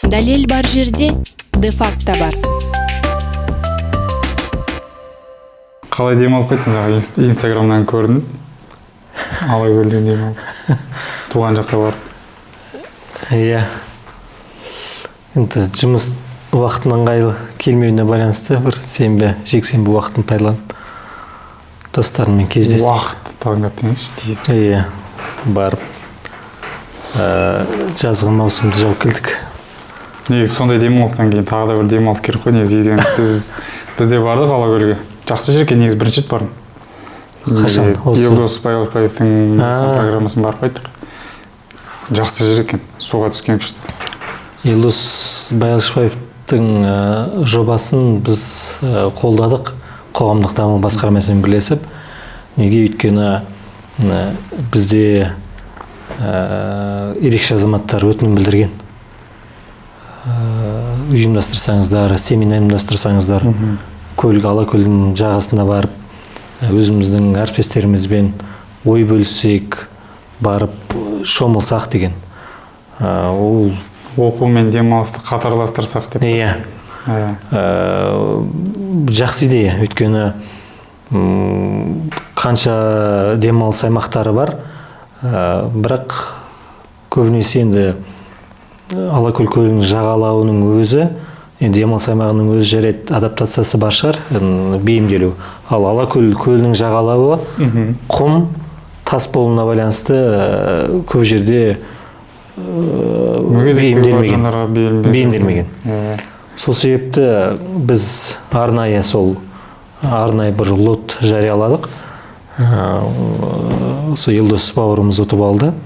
Дәлел бар жерде де-факто бар. Қалай демалып кеттіңіз, аға? Инстаграмнан көрдім. Алакөлден демалып. Туған жаққа барып. Иә. Енді жұмыс уақытының ыңғайлы келмеуіне байланысты бір сенбі, жексенбі уақытын пайдаланып достарыммен кездесіп. Уақытты таңдап деңізші, тез. Иә, барып жазғы маусымды жауып келдік. Негізі сондай демалыстан кейін тағы да бір демалыс керек қой негізі үйден. Біз де бардық Алакөлге. Жақсы жер екен, негізі бірінші рет бардым. Қашан? Осы? Елдос Байалпаевтың программасын барып қайттық. Жақсы жер екен, суға түскен күшті. Елдос Байалшыбаевтың жобасын біз қолдадық, қоғамдық даму басқармасымен бірлесіп. Неге? Өйткені бізде ерекше азаматтар өтінім білдірген. Ұйымдастырсаңыздар, семинар ұйымдастырсаңыздар, Алакөлдің жағасына барып, өзіміздің әріптестерімізбен ой бөліссек, барып шомылсақ деген. Ол оқу мен демалысты қатарластырсақ деп. Иә. Жақсы идея, өйткені қанша демалыс аймақтары бар, бірақ көбінесе енді Алакөл көлінің жағалауының өзі, енді демалыс аймағының өзі жарайды, адаптациясы бар шығар, бейімделу. Ал Алакөл көлінің жағалауы құм, тас болуына байланысты көп жерде мүгедектігі бар бейімделмеген. Жандарға бейімделмеген. Бейімделмеген. Сол себепті біз арнайы сол арнайы бір лот жарияладық. Сол Елдос бауырымыз ұтып алды.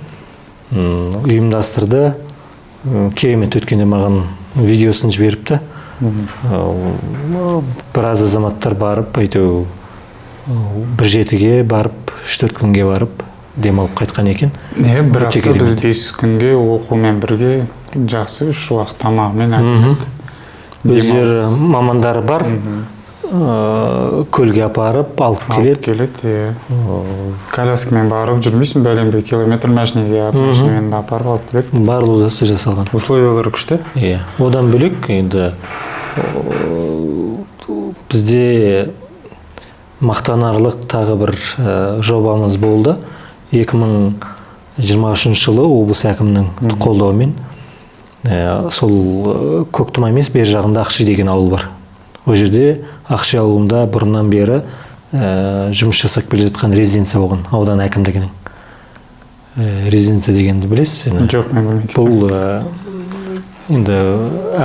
Ұйымдастырды. Керемет, өткенде маған видеосын жіберіпті. Біраз азаматтар барып, әйтеу бір жетіге барып, үш-төрт күнге барып демалып қайтқан екен. Не, бір Өте апта біз керемет. 5 күнге оқумен бірге жақсы 3 уақыт тамағымен әкелді. Өздері Демалыс. мамандары бар. Көлге апарып, алып Алып келеді. келеді, иә. Коляскамен барып жүрмейсің, бәленбай километр машинеге, машинамен апарып алып келеді. Барлығы да жасалған. Условиялары күшті. Иә. Одан бөлек енді бізде мақтанарлық тағы бір жобамыз болды. Екі мың жиырма үшінші жылы облыс әкімінің қолдауымен, сол Көктұма емес, бер жағында Ақши деген ауыл бар. Ол жерде Ақши ауылында бұрыннан бері жұмыс жасап келе жатқан резиденция болған, аудан әкімдігінің. Резиденция дегенді білесіз енді? Жоқ, мен білмейді. Бұл енді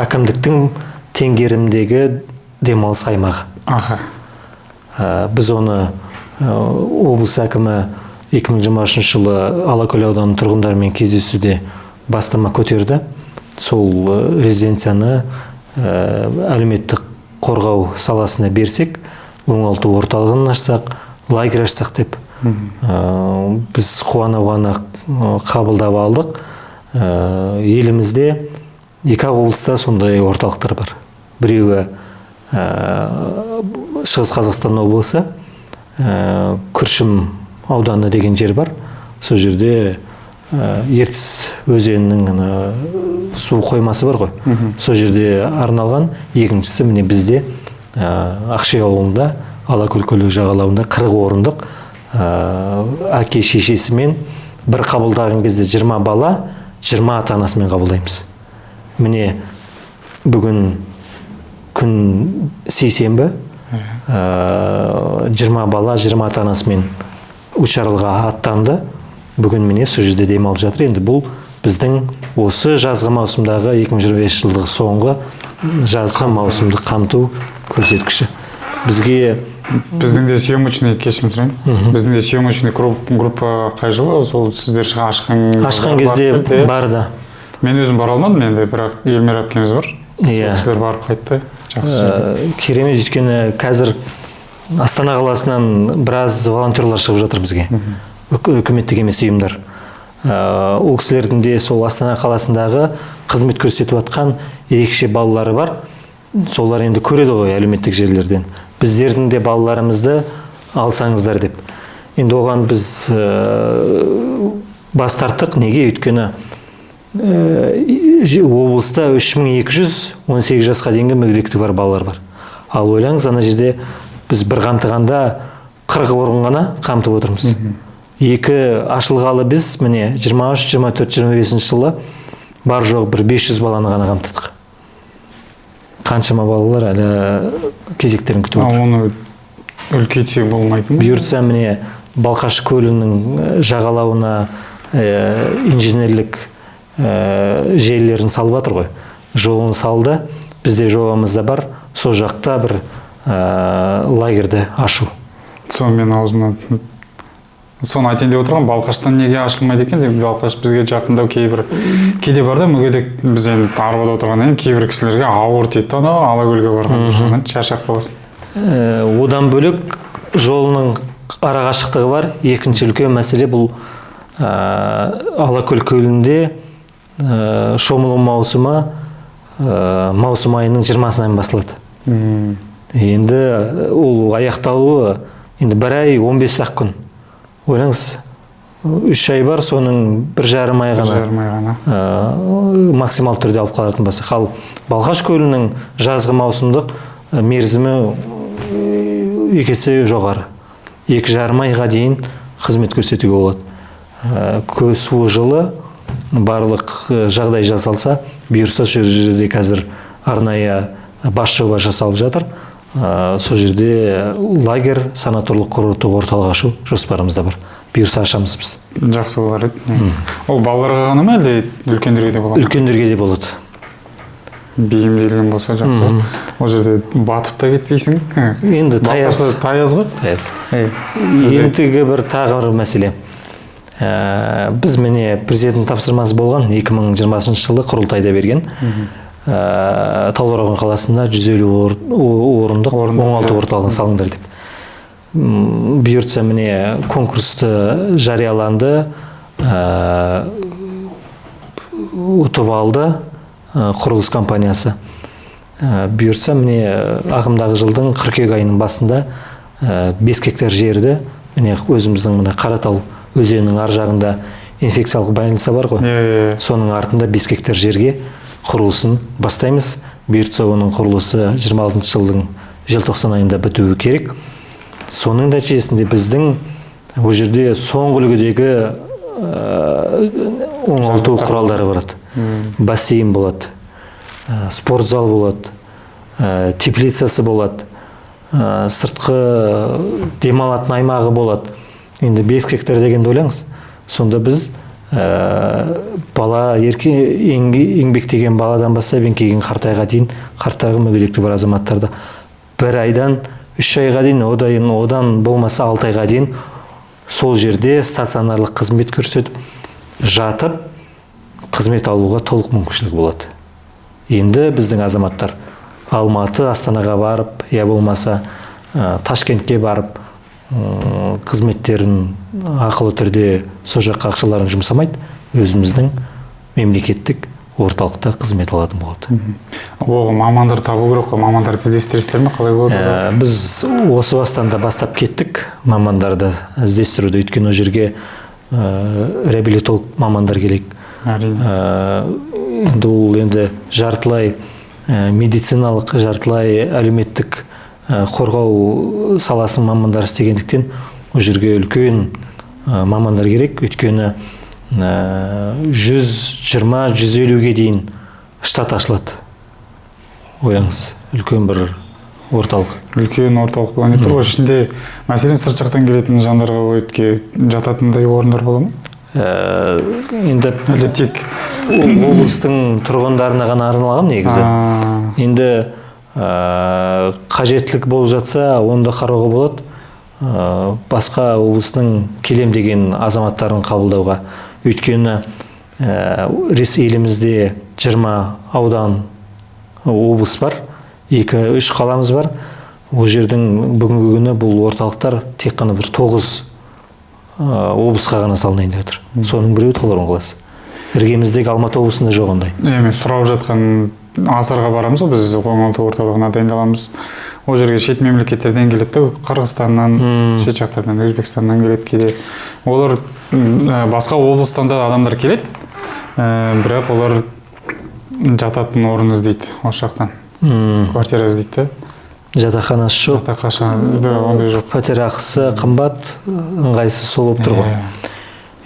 әкімдіктің теңгерімдегі демалыс аймағы. Біз оны облыс әкімі екі мың жиырма үшінші жылы Алакөл ауданының тұрғындарымен кездесуде бастама көтерді. Сол резиденцияны әлеуметтік қорғау саласына берсек, оңалту орталығын ашсақ, лагерь ашсақ деп. Біз қуана-қуана қабылдап алдық. Елімізде екі ақ облыста сондай орталықтар бар. Біреуі Шығыс Қазақстан облысы, Күршім ауданы деген жер бар. Сол жерде Ертіс өзенінің ана су қоймасы бар ғой. Сол жерде арналған. Екіншісі міне бізде Ақши ауылында, Алакөл көлі жағалауында 40 орындық, әке шешесімен бір қабылдаған кезде 20 бала, 20 ата анасымен қабылдаймыз. Міне бүгін күн сейсенбі, 20 бала, 20 ата анасымен Учаралға аттанды. Бүгін міне сол жерде демалып жатыр. Енді бұл біздің осы жазғы маусымдағы екі мың жиырма бесінші жылдығы соңғы жазғы маусымды қамту көрсеткіші. Бізге Біздің де съемочный, кешірім сұраймын. Біздің де съемочный группа қай жылы? Сол сіздер ашқан Ашқан кезде барып келді, иә? барды. Мен өзім бара алмадым енді, бірақ Эльмира әпкеміз бар. Сол кісілер барып қайтты. Жақсы жерде. Керемет, өйткені қазір Астана қаласынан біраз волонтерлар шығып жатыр бізге. Үкіметтік емес ұйымдар. Ол кісілердің де сол Астана қаласындағы қызмет көрсетіп жатқан ерекше балалары бар. Солар енді көреді ғой әлеуметтік желілерден. Біздердің де балаларымызды алсаңыздар деп. Енді оған біз бас тарттық. Неге? Өйткені Облыста 3218 жасқа дейінгі мүгедектігі бар балалар бар. Ал ойлаңыз, ана жерде біз бір қамтығанда 40 орын ғана қамтып отырмыз. Екі ашылғалы біз міне 23, 24, 25 жылы бар жоқ бір 500 баланы ғана қамтыдық. Қаншама балалар әлі кезектерін күтіп отыр. Оны үлкейтсе болмайтын ба? Бұйыртса, міне Балқаш көлінің жағалауына инженерлік желілерін салып жатыр ғой. Жолын салды, бізде жобамызда бар, сол жақта бір лагерді ашу. Сонымен аузымнан соны айтайын деп отырғанмын, Балқаштан неге ашылмайды екен деп. Балқаш бізге жақындау, кейбір кейде бар да мүгедек, біз енді арбада отырғаннан кейін кейбір кісілерге ауыр тиеді да, анау Алакөлге барған шаршап қаласың. Одан бөлек жолының арақашықтығы бар. Екінші үлкен мәселе бұл Алакөл көлінде шомылу маусымы маусым айының 20-сынан басталады. Енді ол аяқталуы енді бір ай 15 ақ күн. Ойлаңыз, 3 ай бар, соның 1,5 ай ғана 1,5 ай ғана. Максимал түрде алып қалатын болсақ. Ал Балқаш көлінің жазғы маусымдық мерзімі екі есе жоғары. 2,5 айға дейін қызмет көрсетуге болады. Суы жылы, барлық жағдай жасалса, бұйырса, сол жерде қазір арнайы бас жоба жасалып жатыр. Сол жерде лагерь, санаторлық курорттық орталық ашу жоспарымызда бар. Бұйырса, ашамыз біз. Жақсы болар еді негізі. Ол балаларға ғана ма, әлде үлкендерге де болады ма? Үлкендерге де болады. Бейімделген болса жақсы. Ол жерде батып та кетпейсің. Енді таяз. Балқашта таяз ғой. Таяз. Бізде Ендігі бір тағы бір мәселе. Біз міне президенттің тапсырмасы болған 2020 жылы құрылтайда берген. Талдықорған қаласында 150 орындық Орындық, оңалту иә. орталығын салыңдар деп. Бұйыртса, міне конкурсты жарияланды, ұтып алды құрылыс компаниясы. Бұйыртса, міне ағымдағы жылдың қыркүйек айының басында 5 гектар жерді міне өзіміздің мына Қаратал өзенінің ар жағында инфекциялық больница бар ғой. Иә, иә, иә. Соның артында 5 гектар жерге құрылысын бастаймыз. Бұйыртса, оның құрылысы 26 жылдың желтоқсан айында бітуі керек. Соның нәтижесінде біздің ол жерде соңғы үлгідегі оңалту құралдары болады. Бассейн болады, спорт зал болады, теплицасы болады, сыртқы демалатын аймағы болады. Енді 5 гектар дегенді ойлаңыз. Сонда біз бала ерке еңбектеген баладан бастап еңкейген қартайға дейін, қарттағы мүгедектігі бар азаматтарды бір айдан 3 айға дейін, одан болмаса 6 айға дейін сол жерде стационарлық қызмет көрсетіп жатып қызмет алуға толық мүмкіншілік болады. Енді біздің азаматтар Алматы, Астанаға барып, я болмаса Ташкентке барып, қызметтерін ақылы түрде сол жаққа ақшаларын жұмсамайды, өзіміздің мемлекеттік орталықта қызмет алатын болады. Оған мамандар табу керек қой. Мамандарды іздестіресіздер ме, қалай болады? Біз осы бастан да бастап кеттік мамандарды іздестіруді, өйткені ол жерге реабилитолог мамандар керек. Әрине. Енді ол енді жартылай медициналық, жартылай әлеуметтік қорғау саласының мамандары істегендіктен, ол жерге үлкен мамандар керек, өйткені 120-150-ге дейін штат ашылады. Ойлаңыз, үлкен бір орталық. Үлкен орталық болайын деп тұр ғой. Ішінде, мәселен, сырт жақтан келетін жандарға өтке жататындай орындар бола ма? Енді Әлде тек облыстың тұрғындарына ғана арналған негізі. Енді қажеттілік болып жатса, оны да қарауға болады. Басқа облыстың келем деген азаматтарын қабылдауға. Өйткені елімізде 20 аудан, облыс бар, 2-3 қаламыз бар. Ол жердің бүгінгі күні бұл орталықтар тек қана бір 9 облысқа ғана салынайын деп отыр. Соның біреуі Талдықорған қаласы. Іргеміздегі Алматы облысында жоқ ондай. Мен сұрап жатқан, Асарға барамыз ғой біз, оңалту орталығына дайындаламыз. Ол жерге шет мемлекеттерден келеді да, Қырғызстаннан, шет жақтардан, Өзбекстаннан келеді кейде. Олар басқа облыстан да адамдар келеді. Бірақ олар жататын орын іздейді осы жақтан. Квартира іздейді де. Жатақханасы жоқ. Жатақхана ондай жоқ. Пәтер ақысы қымбат, ыңғайсыз сол болып тұр ғой.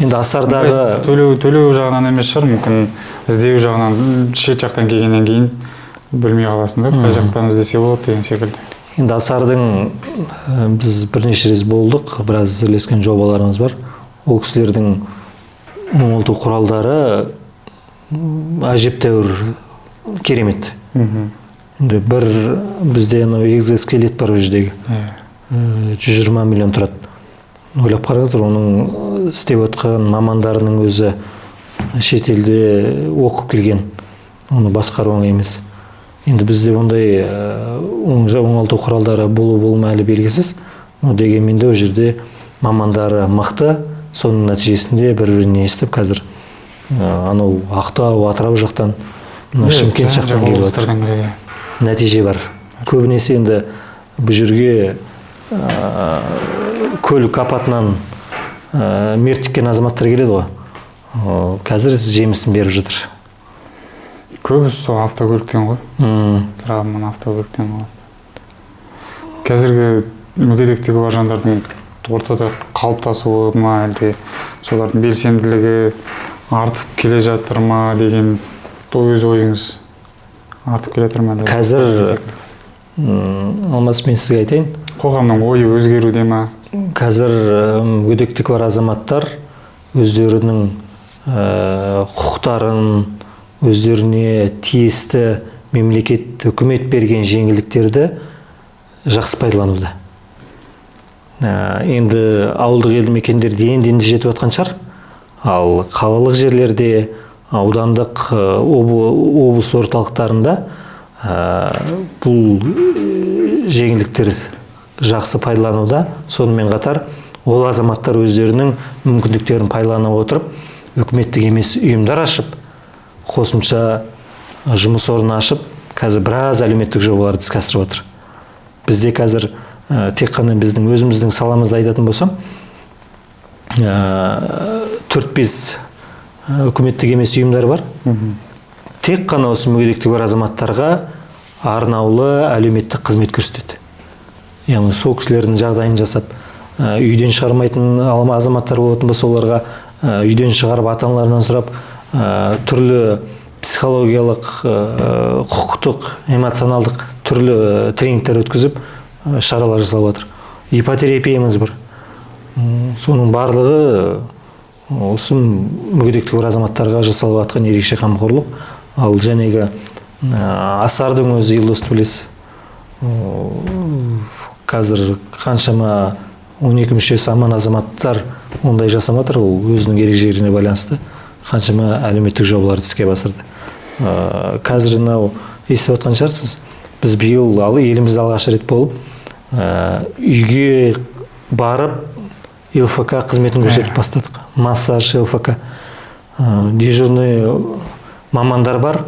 Енді Асардағы төлеу жағынан емес шығар, мүмкін іздеу жағынан, шет жақтан келгеннен кейін білмей қаласың да, қай жақтан іздесе болады деген секілді. Енді Асардың біз бірнеше рет болдық, біраз ілескен жобаларымыз бар. Ол кісілердің оңалту құралдары әжептәуір керемет. Енді бір бізде анау экзоскелет бар ол жердегі. 120 миллион тұрады. Ойлап қараңыздар, оның істеп отқан мамандарының өзі шетелде оқып келген, оны басқару оңай емес. Енді бізде ондай оңалту құралдары болу болмау әлі белгісіз. Но дегенмен де ол жерде мамандары мықты, соның нәтижесінде бір-біріне естіп қазір анау Ақтау, Атырау жақтан, Шымкент жақтан келіп жатыр. Нәтиже бар. Көбінесе енді бұл жерге көлік апатынан мертіккен азаматтар келеді ғой. Қазір жемісін беріп жатыр. Көбісі сол автокөліктен ғой. Травманы автокөліктен алады. Қазіргі мүгедектігі бар жандардың ортада қалыптасуы ма, әлде солардың белсенділігі артып келе жатыр ма деген өз ойыңыз артып келе жатыр ма? Қазір Алмас, мен сізге айтайын. Қоғамның ойы өзгеруде ма? Қазір мүгедектігі бар азаматтар өздерінің құқықтарын, өздеріне тиісті мемлекет, үкімет берген жеңілдіктерді жақсы пайдалануда. Енді ауылдық елді мекендерде енді жетіп жатқан шығар. Ал қалалық жерлерде, аудандық облыс орталықтарында бұл жеңілдіктер жақсы пайдалануда. Сонымен қатар ол азаматтар өздерінің мүмкіндіктерін пайдалана отырып, үкіметтік емес ұйымдар ашып, қосымша жұмыс орны ашып, қазір біраз әлеуметтік жобаларды іске асырып отыр. Бізде қазір тек қана біздің өзіміздің саламызды айтатын болсам, 4-5 үкіметтік емес ұйымдар бар. Тек қана осы мүгедектігі бар азаматтарға арнаулы әлеуметтік қызмет көрсетеді. Яғни сол кісілердің жағдайын жасап, үйден шығармайтын азаматтар болатын болса, оларға үйден шығарып, ата-аналарынан сұрап, түрлі психологиялық, құқықтық, эмоционалдық түрлі тренингтер өткізіп, шаралар жасалып жатыр. Ипотерапиямыз бар. Соның барлығы осы мүгедектігі бар азаматтарға жасалып жатқан ерекше қамқорлық. Ал жәнегі Асардың өзі, Елдосты білесіз, қазір қаншама 12 мүшесі аман азаматтар ондай жасамай жатыр, ол өзінің ережелеріне байланысты қаншама әлеуметтік жобаларды іске басырды. Қазір мынау естіп жатқан шығарсыз, біз биыл елімізде алғаш рет болып үйге барып ЛФК қызметін көрсетіп бастадық. Массаж, ЛФК. Дежурный мамандар бар.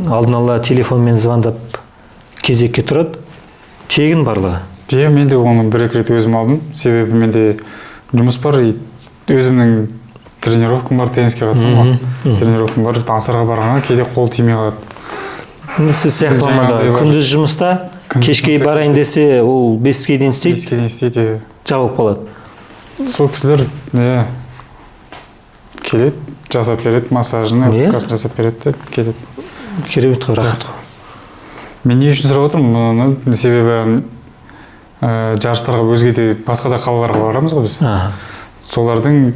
Алдын ала телефонмен звондап кезекке тұрады. Тегін барлығы. Иә, мен де оны бір-екі рет өзім алдым. Себебі менде жұмыс бар, өзімнің тренировкам бар, тенниске қатысамын ғой. Тренировкам бар, Асарға барғанға кейде қол тимей қалады. Енді сіз сияқты мамандар күндіз жұмыста, кешке барайын десе, ол 5-ке дейін істейді. 5-ке дейін істейді. Жабылып қалады. Сол кісілер келеді, жасап береді, массажын, ЛФК-сын жасап береді, келеді. Керемет қой, рахат. Мен не үшін сұрап отырмын мұны? Себебі жарыстарға өзге де басқа да қалаларға барамыз ғой біз. Солардың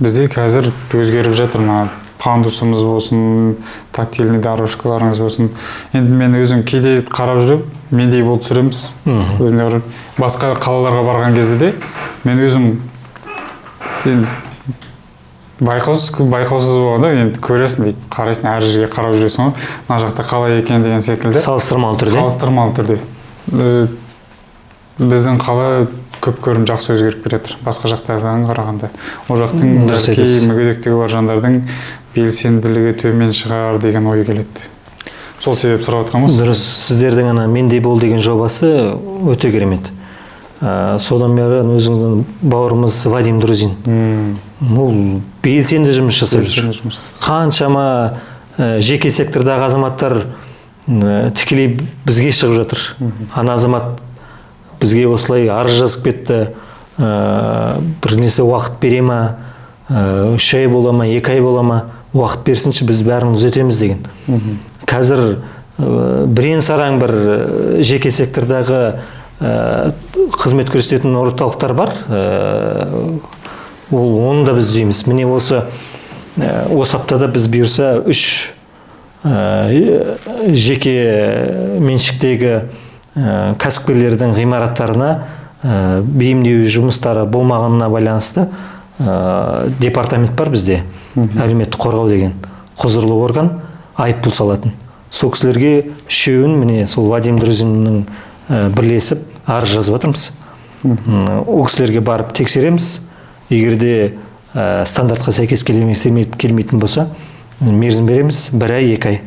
бізде қазір өзгеріп жатыр, мына пандусымыз болсын, тактильный дорожкаларыңыз болсын. Енді мен өзім кейде қарап жүріп, мендей болып түсіреміз. Өзім қарап, басқа қалаларға барған кезде де мен өзім енді байқаусыз болғанда енді көресің, бүйтіп қарайсың, әр жерге қарап жүресің ғой, мына жақта қалай екен деген секілді. Салыстырмалы түрде. Салыстырмалы түрде. Біздің қала көп көрім жақсы өзгеріп келе жатыр басқа жақтардан қарағанда. Ол жақтың кей мүгедектігі бар жандардың белсенділігі төмен шығар деген ой келеді. Сол себеп сұрап жатқанбыз. Дұрыс, сіздердің ана мендей бол деген жобасы өте керемет. Содан бері өзіңіздің бауырымыз Вадим Друзин. Ол белсенді жұмыс жасап жүр. Белсенді жұмыс. Қаншама жеке сектордағы азаматтар тікелей бізге шығып жатыр. Ана азамат бізге осылай арыз жазып кетті, бір нәрсе уақыт бере ма, 3 ай бола ма, 2 ай бола ма, уақыт берсінші, біз бәрін түзетеміз деген. Қазір бірен-саран бір жеке сектордағы қызмет көрсететін орталықтар бар, ол оны да біз түзейміз. Міне осы аптада біз бұйырса 3 жеке меншіктегі кәсіпкерлердің ғимараттарына бейімдеу жұмыстары болмағанына байланысты департамент бар бізде, әлеуметтік қорғау деген құзырлы орган, айыппұл салатын. Сол кісілерге үшеуін міне сол Вадим Друзиннің бірлесіп арыз жазып жатырмыз. Ол кісілерге барып тексереміз. Егер де стандартқа сәйкес келмейтін болса, мерзім береміз, 1 ай, 2 ай.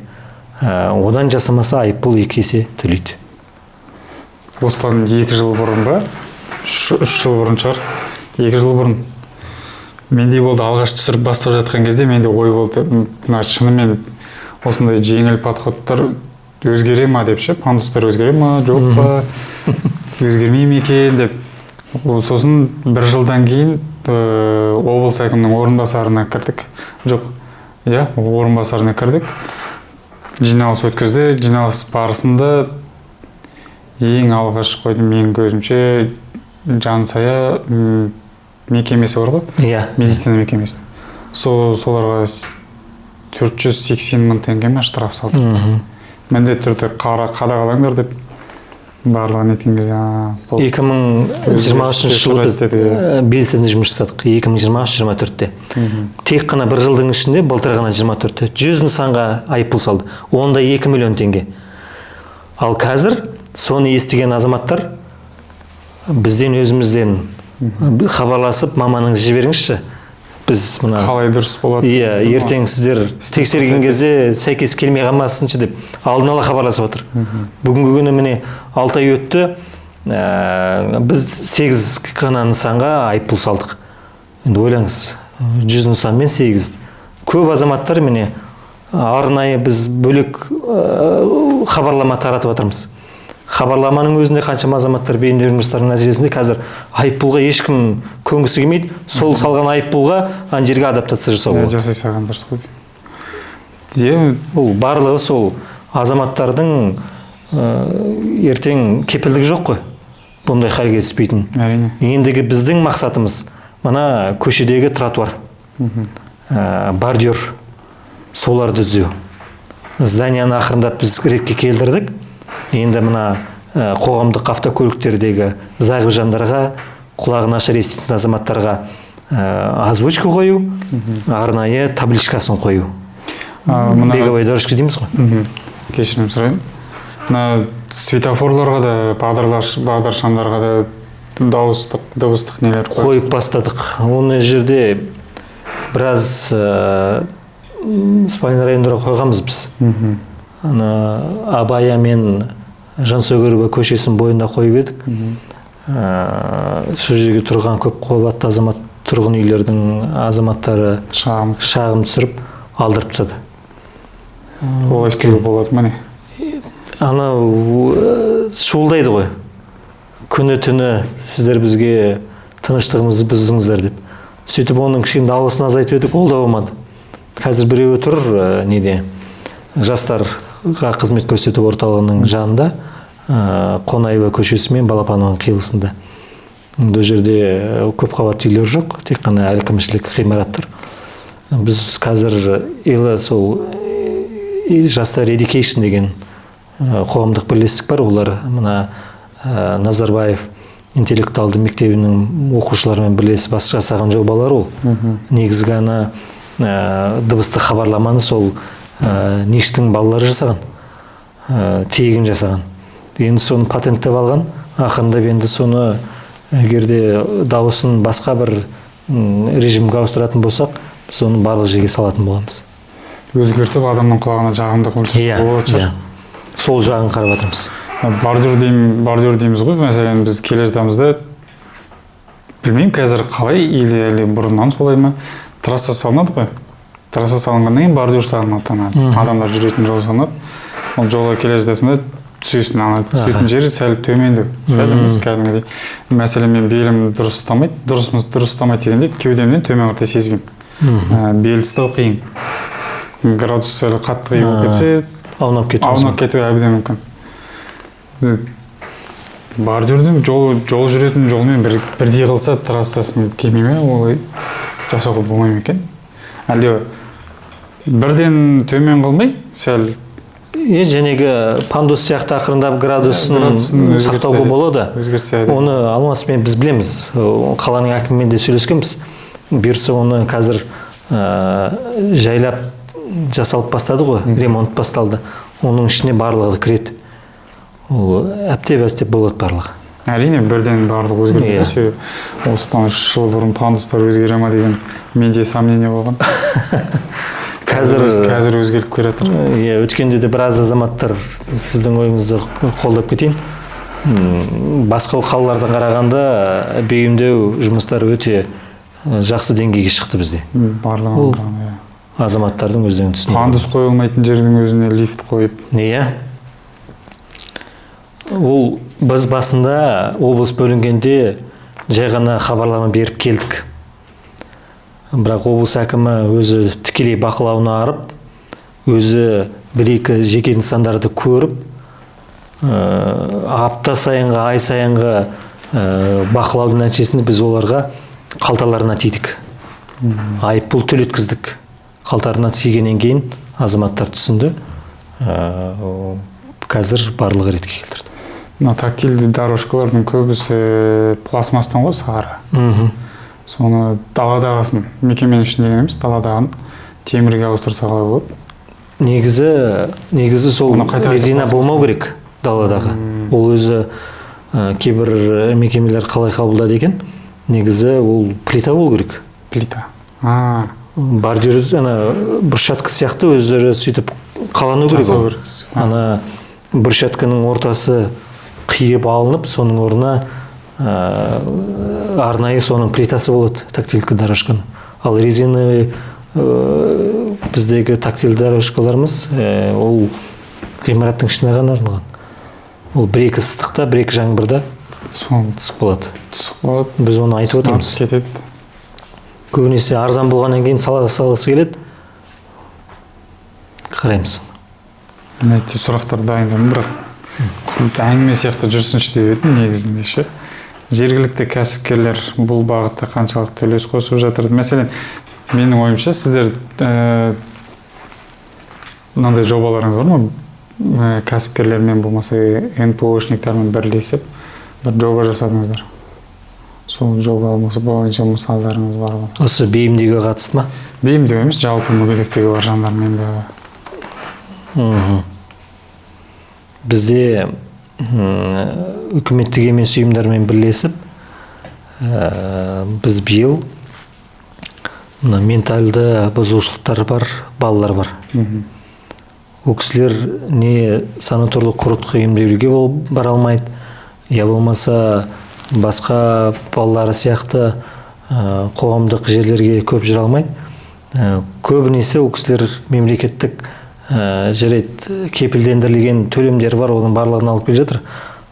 Одан жасамаса айыппұл 2 есе төлейді. Осыдан 2 жыл бұрын ба? 3 жыл бұрын шығар. 2 жыл бұрын менде болды, алғаш түсіріп бастап жатқан кезде менде ой болды, мына шынымен осындай жеңіл подходтар өзгере ма деп ше, пандустар өзгере ма, жоқ па, өзгермей ме екен деп. Сосын 1 жылдан кейін облыс әкімінің орынбасарына кірдік. Жоқ, иә, орынбасарына кірдік. Жиналыс өткізді. Жиналыс барысында ең алғаш қойдым менің көзімше Жансая мекемесі бар ғой? Иә. Медицина мекемесі. Соларға 480 мың теңге ме штраф салды. Міндетті түрде қадағалаңдар деп барлығын еткен кезде, 2023 жылы біз белсенді жұмыс жасадық. 2023-24-те. Тек қана бір жылдың ішінде, былтыр ғана 24-те 100 нысанға айыппұл салды. Онда 2 миллион теңге. Ал қазір соны естіген азаматтар бізден өзімізден хабарласып, маманыңызды жіберіңізші. Біз мына қалай дұрыс болады? Иә, ертең сіздер тексерген кезде сәйкес келмей қалмасыншы деп алдын ала хабарласып отыр. Бүгінгі күні міне 6 ай өтті, біз 8 ғана нысанға айыппұл салдық. Енді ойлаңыз, 100 нысанмен 8. Көп азаматтар міне арнайы біз бөлек хабарлама таратып жатырмыз. Хабарламаның өзінде қаншама азаматтар бейімдеу жұмыстарының нәтижесінде қазір айыппұлға ешкім көнгісі келмейді. Сол салған айыппұлға ана жерге адаптация жасау болады. Жасай салған дұрыс қой. Ол барлығы сол азаматтардың ертең кепілдігі жоқ қой бұндай халге түспейтін. Әрине. Ендігі біздің мақсатымыз мына көшедегі тротуар, бордюр, соларды түзеу. Зданияны ақырындап біз ретке келтірдік. Енді мына қоғамдық автокөліктердегі зағип жандарға, құлағы нашар еститін азаматтарға озвучка қою, арнайы табличкасын қою. Беговая дорожка дейміз ғой. Кешірім сұраймын. Мына светофорларға да, бағдаршамдарға да дауыстық, дыбыстық нелер қойып бастадық. Оны жерде біраз спальный райондарға қойғанбыз біз. Ана Абая мен Жансүгірова көшесінің бойында қойып едік. Сол жерге тұрған көп қабатты азамат тұрғын үйлердің азаматтары шағым түсіріп алдырып тастады. Олай істеуге болады ма не? Анау шуылдайды ғой. Күні түні сіздер бізге тыныштығымызды бұздыңыздар деп. Сөйтіп оның кішкене дауысын азайтып едік, ол да болмады. Қазір біреуі тұр неде? Жастарға қызмет көрсету орталығының жанында, Қонаева көшесі мен Балапанованың қиылысында. Бұл жерде көп қабатты үйлер жоқ, тек қана әкімшілік ғимараттар. Біз қазір сол Жастар Education деген қоғамдық бірлестік бар. Олар мына Назарбаев интеллектуалды мектебінің оқушыларымен бірлесіп жасаған жобалар ол. Негізгі ана дыбыстық хабарламаны сол НИШ-тің балалары жасаған, тегін жасаған. Енді соны патенттеп алған, ақырындап енді соны егер де дауысын басқа бір режимге ауыстыратын болсақ, біз оны барлық жерге салатын боламыз. Өзгертіп адамның құлағына жағымды қылып болады шығар. Сол жағын қарап жатырмыз. Бордюр дейміз ғой, мәселен біз келе жатамыз да, Білмеймін, қазір қалай или бұрыннан солай ма, трасса салынады ғой. Трасса салынғаннан кейін бордюр салынады, ана адамдар жүретін жол салынады. Ол жолға келе жатасың да түсесің, ана түсетін жері сәл төмендеу, сәл емес, кәдімгідей. Мәселен, мен белім дұрыс ұстамайды, дұрыс дұрыс ұстамайды дегенде, кеудемнен төмен қарай сезбеймін. Белді ұстау қиын, градус сәл қатты қиын болып кетсе, аунап кетуі аунап кетуі әбден мүмкін. Бордюрдің жол жүретін жолмен бірдей қылса, трассасын келмей ме, олай жасауға болмай ма екен? Әлде бірден төмен қылмай, сәл Жәнегі пандус сияқты ақырындап градусын градусын өзгертсе сақтауға болады. Өзгертсе әдемі. Оны Алмасмен біз білеміз. Қаланың әкімімен де сөйлескенбіз. Бұйырса, оны қазір жайлап жасалып бастады ғой, ремонт басталды. Оның ішіне барлығы да кіреді. Ол әптеп әптеп болады барлығы. Әрине, бірден барлығы өзгермейді. Себебі осыдан 3 жыл бұрын пандустар өзгере ма деген менде сомнение болған. Қазір Қазір өзгеріп келе жатыр. Иә, өткенде де біраз азаматтар, сіздің ойыңызды қолдап кетейін. Басқа қалалардан қарағанда бейімдеу жұмыстары өте жақсы деңгейге шықты бізде. Барлығын Ол қарағанда, иә. Азаматтардың өздерінің түсінуі. Пандус қойылмайтын жердің өзіне лифт қойып. Иә. Ол біз басында облыс бөлінгенде жай ғана хабарлама беріп келдік. Бірақ облыс әкімі өзі тікелей бақылауына арып, өзі бір екі жеке нысандарды көріп, апта сайынғы, ай сайынғы бақылаудың нәтижесінде біз оларға қалталарына тидік. Айыппұл төлеткіздік. Қалтарына тигеннен кейін азаматтар түсінді. Қазір барлығы ретке келтірді. Мына тактильді дорожкалардың көбісі пластмасстан ғой, сары. Соны даладағысын, мекеменің ішіндегі емес, даладағын темірге ауыстырса қалай болады? Негізі сол Оны қайта қайта резина пластмасс болмау керек даладағы. Ол өзі кейбір мекемелер қалай қабылдады екен? Негізі ол плита болу керек. Плита, а. Бордюр, ана брусчатка сияқты өздері сөйтіп қалану керек Жасау ол. керек. Ана брусчатканың ортасы қиып алынып, соның орнына арнайы соның плитасы болады тактильді дорожканың. Ал резиновый біздегі тактильді дорожкаларымыз ол ғимараттың ішіне ғана арналған. Ол бір екі ыстықта, бір екі жаңбырда Соны түсіп қалады. Түсіп қалады. Біз оны айтып сынап отырмыз. Кетеді. Көбінесе арзан болғаннан кейін салғысы келеді. Қараймыз. Мына сұрақтар дайындадым, бірақ құр әңгіме сияқты жүрсінші деп едім негізінде ше. Жергілікті кәсіпкерлер бұл бағытта қаншалықты үлес қосып жатыр? Мәселен, менің ойымша, сіздер мынандай жобаларыңыз бар ма? Кәсіпкерлермен болмаса НПОшниктармен бірлесіп бір жоба жасадыңыздар. Сол жоба болмаса бойынша мысалдарыңыз бар ма? Осы бейімдеуге қатысты ма? Бейімдеу емес, жалпы мүгедектігі бар жандармен бе? Бізде үкіметтік емес ұйымдармен бірлесіп, біз биыл мына ментальды бұзушылықтар бар балалар бар. Ол кісілер не санаторлық курортқа емделуге бара алмайды, я болмаса басқа балалары сияқты қоғамдық жерлерге көп жүре алмайды. Көбінесе ол кісілер мемлекеттік, жарайды, кепілдендірілген төлемдер бар, оның барлығын алып келе жатыр.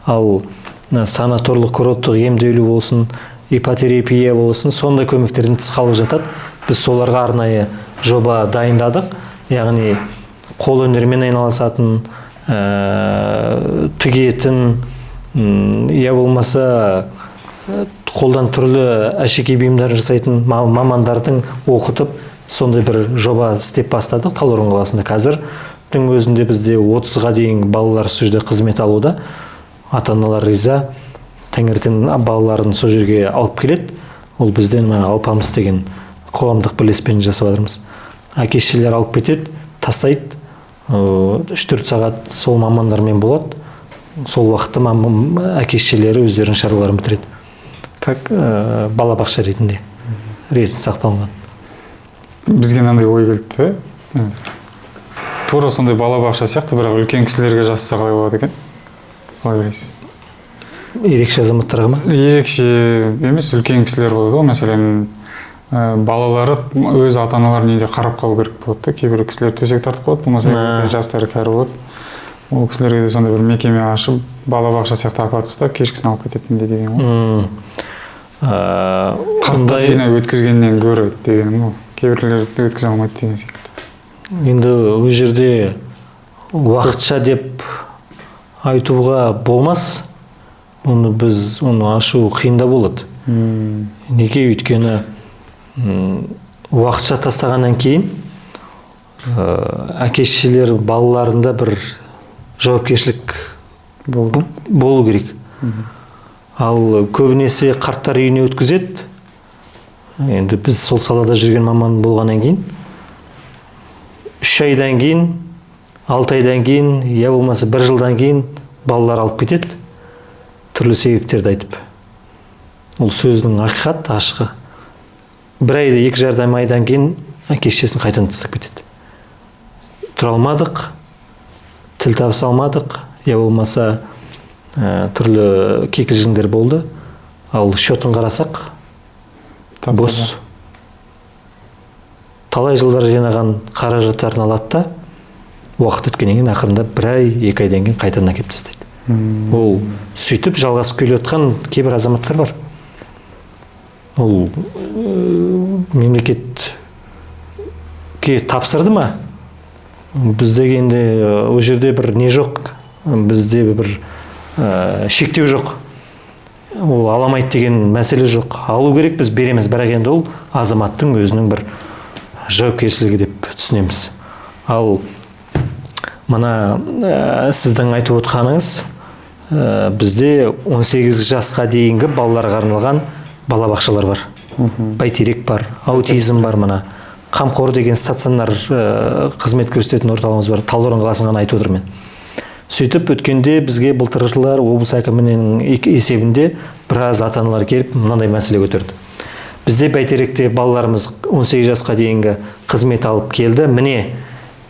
Ал мына санаторлық курорттық емделу болсын, иппотерапия болсын, сондай көмектерден тыс қалып жатады. Біз соларға арнайы жоба дайындадық, яғни қолөнермен айналысатын, тігетін, я болмаса қолдан түрлі әшекей бұйымдар жасайтын мамандардың оқытып, сондай бір жоба істеп бастадық Талдықорған қаласында. Қазірдің өзінде бізде 30-ға дейін балалар сол жерде қызмет алуда. Ата аналар риза, таңертең балаларын сол жерге алып келеді. Ол бізден мына Алпамыс деген қоғамдық бірлеспені жасап жатырмыз. Әке шешелер алып кетеді, тастайды, 3-4 сағат сол мамандармен болады. Сол уақытта әке шешелері өздерінің шаруаларын бітіреді, как балабақша ретінде ретін сақталынған. Бізге мынандай ой келді да. Тура сондай балабақша сияқты, бірақ үлкен кісілерге жасаса қалай болады екен? Қалай ойлайсыз? Ерекше азаматтарға ма? Ерекше емес, үлкен кісілер болады ғой, мәселен, балалары өз ата-аналарын үйде қарап қалу керек болады да. Кейбір кісілер төсек тартып қалады, болмаса жастары кәрі болады. Ол кісілерге де сондай бір мекеме ашып, балабақша сияқты апарып тастап, кешкісін алып кететіндей деген ғой. Қарттар үйіне өткізгеннен гөрі дегенім ғой. Кейбіреулер өткізе алмайды деген секілді. Енді ол жерде уақытша деп айтуға болмас. Оны біз оны ашу қиында болады. Неге? Өйткені уақытша тастағаннан кейін әке шешелер балаларында бір жауапкершілік болу керек. Ал көбінесе қарттар үйіне өткізеді. Енді біз сол салада жүрген маман болғаннан кейін 3 айдан кейін, 6 айдан кейін, я болмаса 1 жылдан кейін балалар алып кетеді, түрлі себептерді айтып. Ол сөзінің ақиқат, ашығы. 1 айда, 2,5 айдан кейін әке шешесін қайтадан тастап кетеді. Тұра алмадық, тіл табыса алмадық, я болмаса түрлі кикілжіңдер болды. Ал счетын қарасақ, бос. Талай жылдар жинаған қаражаттарын алады да, уақыт өткеннен кейін ақырында 1 ай, 2 айдан кейін қайтадан әкеліп тастайды. Ол сөйтіп жалғасып келе жатқан кейбір азаматтар бар. Ол мемлекетке тапсырды ма? Бізде енді ол жерде бір не жоқ, бізде бір шектеу жоқ. Ол аламайды деген мәселе жоқ. Алу керек, біз береміз, бірақ енді ол азаматтың өзінің бір жауапкершілігі деп түсінеміз. Ал мына сіздің айтып отқаныңыз, бізде 18 жасқа дейінгі балаларға арналған балабақшалар бар. Бәйтерек бар, аутизм бар, мына Қамқор деген стационар қызмет көрсететін орталығымыз бар. Талдықорған қаласын ғана айтып отырмын. Сөйтіп өткенде бізге былтырғы жылдар облыс әкімінің есебінде біраз ата-аналар келіп мынандай мәселе көтерді. Бізде Бәйтеректе балаларымыз 18 жасқа дейінгі қызмет алып келді. Міне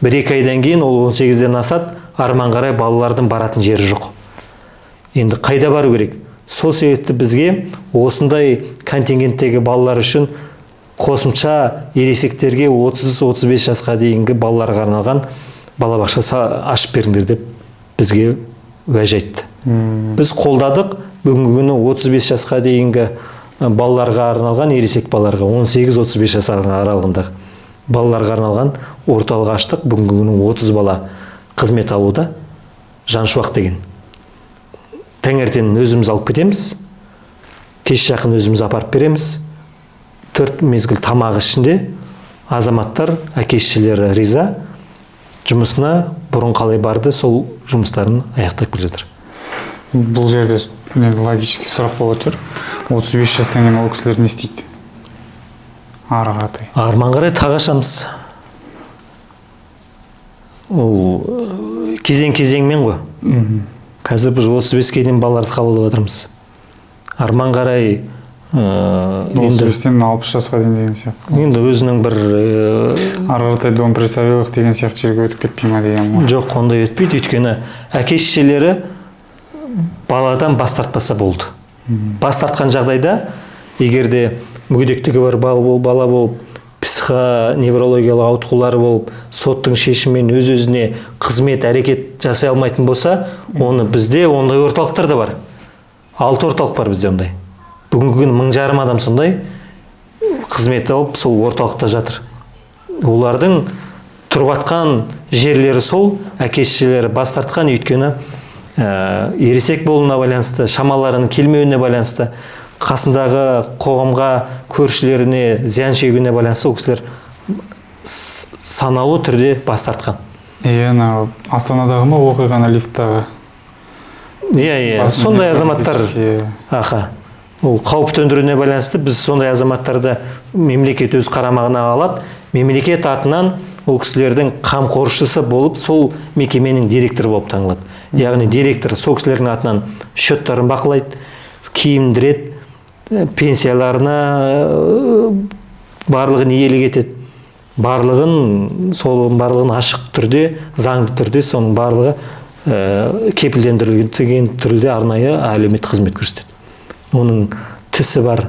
1-2 айдан кейін ол 18-ден асады, арман қарай балалардың баратын жері жоқ. Енді қайда бару керек? Сол себепті бізге осындай контингенттегі балалар үшін қосымша ересектерге 30-35 жасқа дейінгі балаларға арналған балабақша ашып беріңдер деп бізге уәж айтты. Біз қолдадық. Бүгінгі күні 35 жасқа дейінгі балаларға арналған, ересек балаларға 18-35 жас аралығындағы балаларға арналған орталық аштық. Бүгінгі күні 30 бала қызмет алуда. Жаншуақ деген. Таңертең өзіміз алып кетеміз, кеш жақын өзіміз апарып береміз. 4 мезгіл тамақ ішінде азаматтар, әке шешелері риза, жұмысына бұрын қалай барды, сол жұмыстарын аяқтап келе жатыр. Бұл жерде мен логический сұрақ болып отыр. 35 жастан кейін ол кісілер не істейді? Ары қаратай. Арман қарай тағы ашамыз. Ол кезең-кезеңмен ғой. Қазір біз 35-ке дейін балаларды қабылдап жатырмыз. Арман қарай 35-тен 60 жасқа дейін деген сияқты. Енді өзінің бір ары қаратай дом престарелых деген сияқты жерге өтіп кетпей ма деген ғой. Жоқ, ондай өтпейді, өйткені әке шешелері баладан бас тартпаса болды. Бас тартқан жағдайда, егер де мүгедектігі бар бала болып, психоневрологиялық ауытқулары болып, соттың шешімімен өз-өзіне қызмет, әрекет жасай алмайтын болса, оны бізде ондай орталықтар да бар. 6 орталық бар бізде ондай. Бүгінгі күні 1500 адам сондай қызмет алып, сол орталықта жатыр. Олардың тұрып атқан жерлері сол, әке шешелері бас тартқан, өйткені ересек болуына байланысты, шамаларының келмеуіне байланысты, қасындағы қоғамға, көршілеріне зиян шегуіне байланысты ол кісілер санаулы түрде бас тартқан. Иә, Астанадағы ма оқиғаны лифттағы? Иә, сондай азаматтар. Аха. Ол қауіп төндіруіне байланысты біз сондай азаматтарды мемлекет өз қарамағына алады. Мемлекет атынан ол кісілердің қамқоршысы болып, сол мекеменің директоры болып таңылады. Яғни директор сол кісілердің атынан счеттарын бақылайды, киімдіреді, пенсияларына барлығын иелік етеді. Барлығын, сол барлығын ашық түрде, заңды түрде соның барлығы Кепілдендірілген түрде арнайы әлеуметтік қызмет көрсетеді. Оның тісі бар,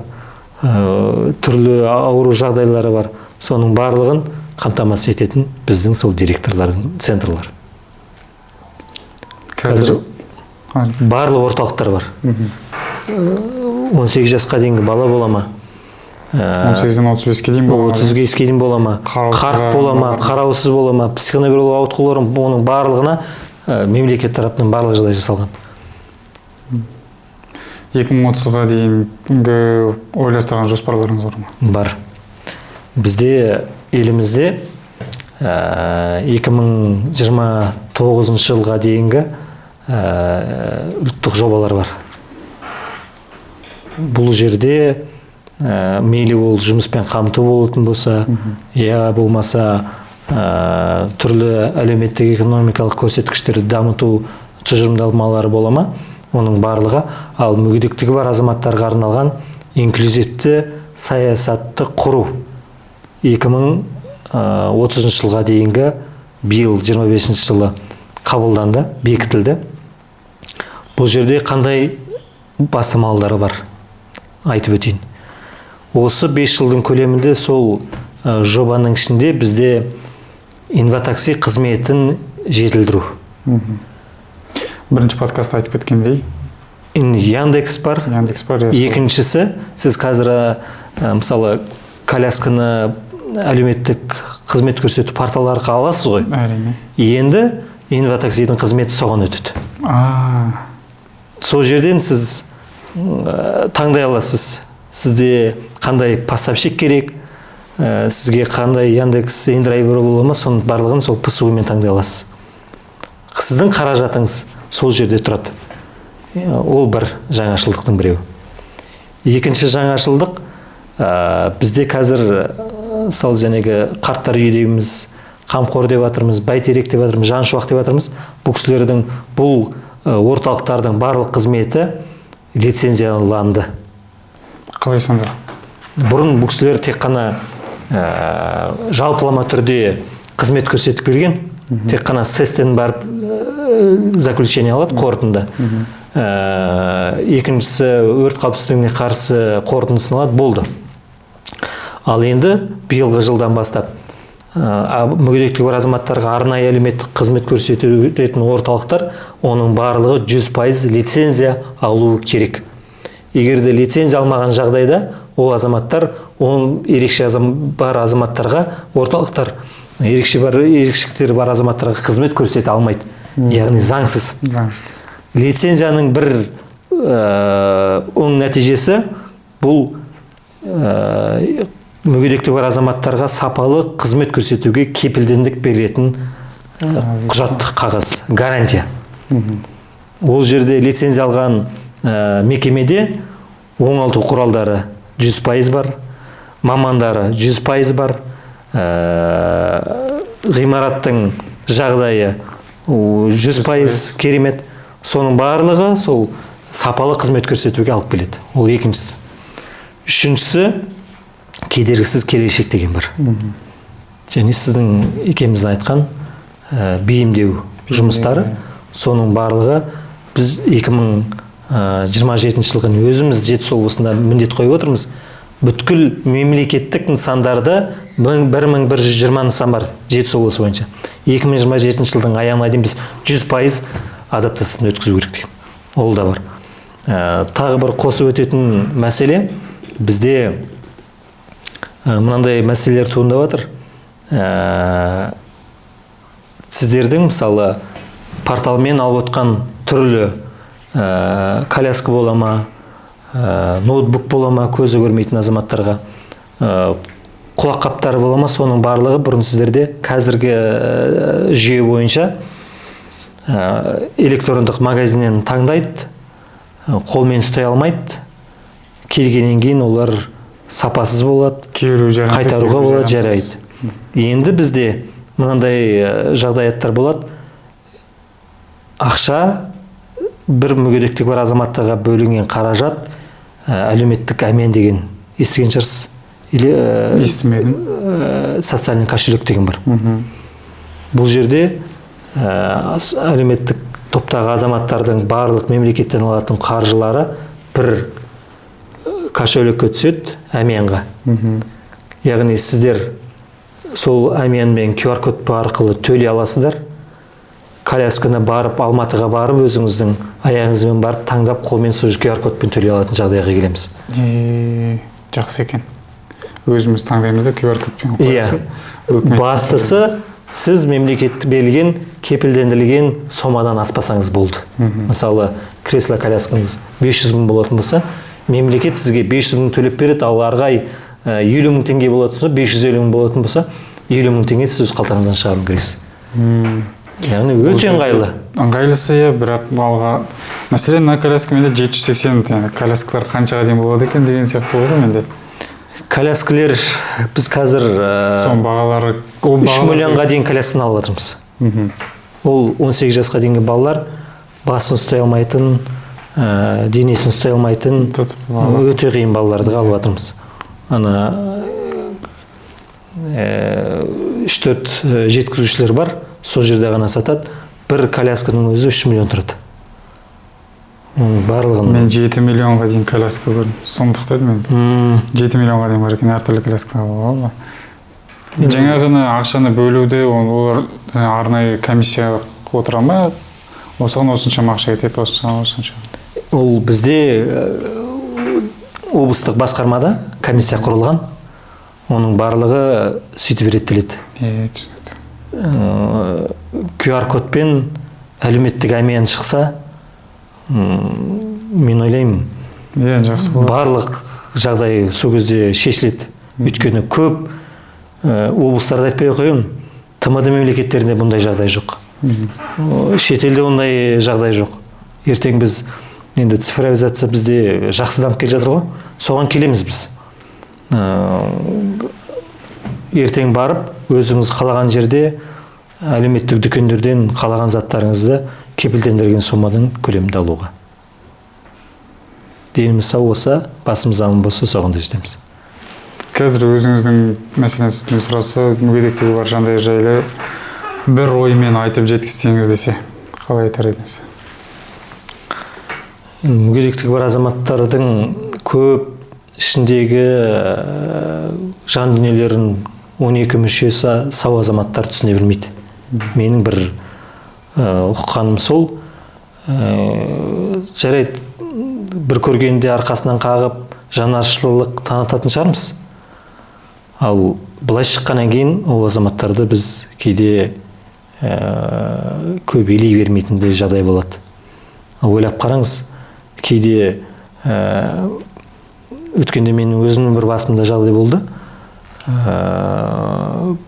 түрлі ауру жағдайлары бар. Соның барлығын қамтамасыз ететін біздің сол директорлардың центрлар. Қазір барлық орталықтар бар. 18 жасқа дейінгі бала бола ма? 18-ден 35-ке дейін бола ма? 35-ке дейін бола ма? Қарт бола ма? Қараусыз бола ма? Психоневрологиялық ауытқулар, оның барлығына мемлекет тарапынан барлық жағдай жасалған. 2030-ға дейінгі ойластырған жоспарларыңыз бар ма? Бар. Бізде елімізде 2029 жылға дейінгі ұлттық жобалар бар. Бұл жерде мейлі ол жұмыспен қамту болатын болса, я болмаса түрлі әлеуметтік экономикалық көрсеткіштерді дамыту тұжырымдамалары бола ма, оның барлығы. Ал мүгедектігі бар азаматтарға арналған инклюзивті саясатты құру 2030 жылға дейінгі биыл 25 жылы қабылданды, бекітілді. Бұл жерде қандай бастамалары бар, айтып өтейін. Осы 5 жылдың көлемінде сол жобаның ішінде бізде инватакси қызметін жетілдіру. Бірінші подкастта айтып кеткендей. Яндекс бар. Яндекс бар. Екіншісі, сіз қазір мысалы колясканы әлеуметтік қызмет көрсету порталы арқылы аласыз ғой. Әрине. Енді инватаксидің қызметі соған өтеді. Сол жерден сіз таңдай аласыз. Сізде қандай поставщик керек, сізге қандай Яндекс индрайвер бола ма, соның барлығын сол ПСУ-мен таңдай аласыз. Сіздің қаражатыңыз сол жерде тұрады. Ол бір жаңашылдықтың біреуі. Екінші жаңашылдық, бізде қазір сол жәнегі қарттар үйі дейміз, қамқор деп жатырмыз, бәйтерек деп жатырмыз, жан шуақ деп жатырмыз. Бұл кісілердің, бұл орталықтардың барлық қызметі лицензияланды. Қалай сонда? Бұрын бұл кісілер тек қана жалпылама түрде қызмет көрсетіп келген, тек қана СЭС-тен барып заключение алады, қорытынды. Екіншісі өрт қауіпсіздігіне қарсы қорытындысын алады, болды. Ал енді биылғы жылдан бастап мүгедектігі бар азаматтарға арнайы әлеуметтік қызмет көрсететін орталықтар, оның барлығы 100% лицензия алуы керек. Егер де лицензия алмаған жағдайда, ол азаматтар, оның ерекше бар азаматтарға орталықтар, ерекше бар, ерекшеліктері бар азаматтарға қызмет көрсете алмайды. Яғни заңсыз. Заңсыз. Лицензияның бір оң нәтижесі бұл мүгедектігі бар азаматтарға сапалы қызмет көрсетуге кепілдендік беретін құжат, қағаз, гарантия. Ол жерде лицензия алған мекемеде оңалту құралдары 100% бар, мамандары 100% бар, ғимараттың жағдайы 100% керемет. Соның барлығы сол сапалы қызмет көрсетуге алып келеді. Ол екіншісі. Үшіншісі, кедергісіз келешек деген бар. Және сіздің екеуміздің айтқан бейімдеу жұмыстары, соның барлығы біз 2027 жылғы өзіміз Жетісу облысында міндет қойып отырмыз. Бүткіл мемлекеттік нысандарды 1120 нысан бар Жетісу облысы бойынша. 2027 жылдың аяғына дейін біз 100% адаптацияны өткізу керек деген. Ол да бар. Тағы бір қосып өтетін мәселе, бізде мынандай мәселелер туындап жатыр. Сіздердің мысалы порталмен алып отқан түрлі коляска бола ма, ноутбук бола ма, көзі көрмейтін азаматтарға, құлаққаптары бола ма, соның барлығы бұрын сіздерде қазіргі жүйе бойынша электрондық магазиннен таңдайды, қолмен ұстай алмайды. Келгеннен кейін олар сапасыз болады, қайтаруға болады, жарайды. Енді бізде мынандай жағдаяттар болады. Ақша бір мүгедектігі бар азаматтарға бөлінген қаражат, әлеуметтік әмен деген естіген шығарсыз. Или естімедім. Социальный кошелек деген бар. Бұл жерде әлеуметтік топтағы азаматтардың барлық мемлекеттен алатын қаржылары бір кошелекке түседі, әмиянға. Яғни сіздер сол әмиянмен QR код арқылы төлей аласыздар. Колясканы барып, Алматыға барып, өзіңіздің аяғыңызбен барып, таңдап, қолмен сол QR кодпен төлей алатын жағдайға келеміз. Жақсы екен. Өзіміз таңдаймыз да QR кодпен қоясың. Бастысы, сіз мемлекет берілген, кепілдендірілген сомадан аспасаңыз болды. Мысалы, кресло коляскаңыз 500 мың болатын болса, мемлекет сізге 500 мың төлеп береді, ал арғы ай 50 мың теңге болатын болса, 550 мың болатын болса, 50 мың теңге сіз өз қалтаңыздан шығару керексіз. Яғни өте ыңғайлы. Ыңғайлысы, иә, бірақ алға мәселен мына коляска менде 780, яғни коляскалар қаншаға дейін болады екен деген сияқты ғой менде. Коляскалер біз қазір Сон бағалары, ол 3 бағалар миллионға дейін колясканы алып жатырмыз. Ол 18 жасқа дейінгі балалар басын ұстай алмайтын, денесін ұстай алмайтын өте қиын балаларды алып жатырмыз. Ана 3-4 жеткізушілер бар, сол жерде ғана сатады. Бір колясканың өзі 3 миллион тұрады. Оның барлығын Мен 7 миллионға дейін коляска көрдім. Сұмдық дедім енді. 7 миллионға дейін бар екен, әртүрлі коляска алуға. Жаңағыны ақшаны бөлуде олар арнайы комиссия отыра ма? Осыған осыншама ақша кетеді, осыған осынша. Ол бізде облыстық басқармада комиссия құрылған. Оның барлығы сөйтіп реттеледі. Түсінікті. QR кодпен әлеуметтік әмиян шықса, мен ойлаймын, жақсы болады. Барлық жағдай сол кезде шешіледі. Өйткені көп облыстарда айтпай ақ қояйын, ТМД мемлекеттерінде бұндай жағдай жоқ. Шетелде ондай жағдай жоқ. Ертең біз енді цифровизация бізде жақсы дамып келе жатыр ғой, соған келеміз біз. Ертең барып өзіңіз қалаған жерде әлеуметтік дүкендерден қалаған заттарыңызды кепілдендірген соманың көлемінде алуға. Деніміз сау болса, басымыз аман болса, соған да жетеміз. Қазір өзіңіздің, мәселен, сізден сұраса, мүгедектігі бар жандар жайлы бір оймен айтып жеткізсеңіз десе, қалай айтар едіңіз? Мүгедектігі бар азаматтардың көп ішіндегі жан дүниелерін 12 мүшесі сау азаматтар түсіне білмейді. Менің бір ұққаным сол, жарайды, бір көргенде арқасынан қағып, жанашырлық танытатын шығармыз. Ал былай шыққаннан кейін ол азаматтарды біз кейде көп елей бермейтіндей жағдай болады. Ойлап қараңыз, кейде өткенде менің өзімнің бір басымда жағдай болды.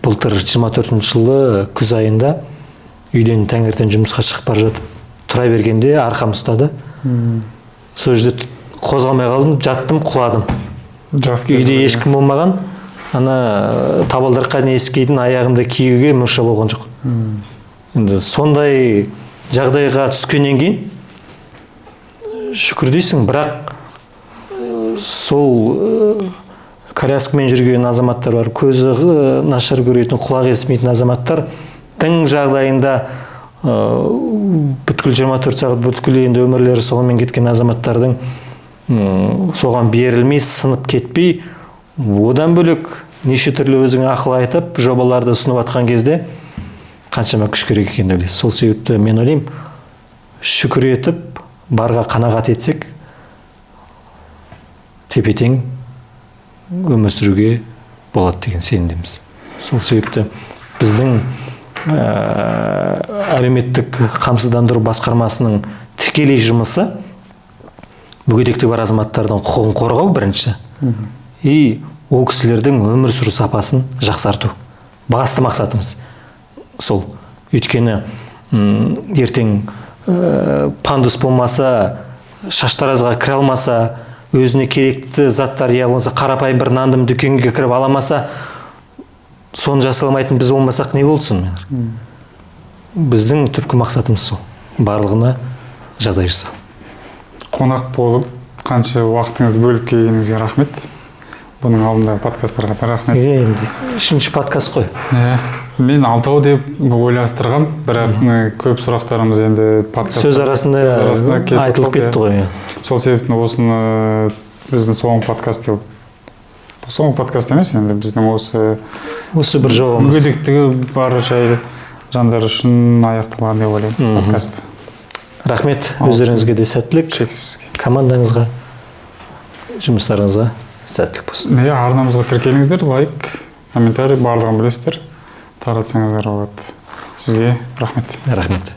Былтыр 24 жылы күз айында үйден таңертең жұмысқа шығып бара жатып тұра бергенде арқам ұстады. Сол жерде қозғалмай қалдым, жаттым, құладым. Үйде ешкім болмаған. Ана табалдырыққа дейін ескейдің аяғымды киюге мұрша болған жоқ. Енді сондай жағдайға түскеннен кейін шүкір дейсің, бірақ сол коляскамен жүрген азаматтар бар, көзі нашар көретін, құлағы естімейтін азаматтардың жағдайында бүткіл 24 сағат, бүткіл енді өмірлері соғымен кеткен азаматтардың соған берілмей, сынып кетпей, одан бөлек неше түрлі өзіңе ақыл айтып, жобаларды ұсынып атқан кезде қаншама күш керек екенін ойлайсыз. Сол себепті мен ойлаймын, шүкір етіп, барға қанағат етсек, тепе-тең өмір сүруге болады деген сенімдеміз. Сол себепті біздің әлеуметтік қамсыздандыру басқармасының тікелей жұмысы мүгедектігі бар азаматтардың құқығын қорғау бірінші, и ол кісілердің өмір сүру сапасын жақсарту. Басты мақсатымыз сол. Өйткені ертең пандус болмаса, шаштаразға кіре алмаса, өзіне керекті заттар, я болмаса қарапайым бір нандым дүкенге кіріп аламаса, соны жасай алмайтын біз болмасақ не болды сонымен? Біздің түпкі мақсатымыз сол. Барлығына жағдай жасау. Қонақ болып қанша уақытыңызды бөліп келгеніңізге рахмет. Бұның алдындағы подкасттарға да рахмет. Иә, енді үшінші подкаст қой. Иә, мен алтау деп ойластырғам, бірақ көп сұрақтарымыз енді подкаст сөз арасында, сөз арасында кетіп айтылып қалды, кетті иә. ғой, иә. Сол себептен осыны біздің соңғы подкаст деп, соңғы подкаст емес енді, біздің осы осы бір жобамыз мүгедектігі бар жайлы жандар үшін аяқталған деп ойлаймын подкаст. Рахмет. Алғысым. Өздеріңізге де сәттілік, Шексіз. командаңызға, жұмыстарыңызға сәттілік болсын. Иә, арнамызға тіркеліңіздер, лайк, комментарий, барлығын білесіздер, таратсаңыздар болады. Сізге рахмет. Рахмет.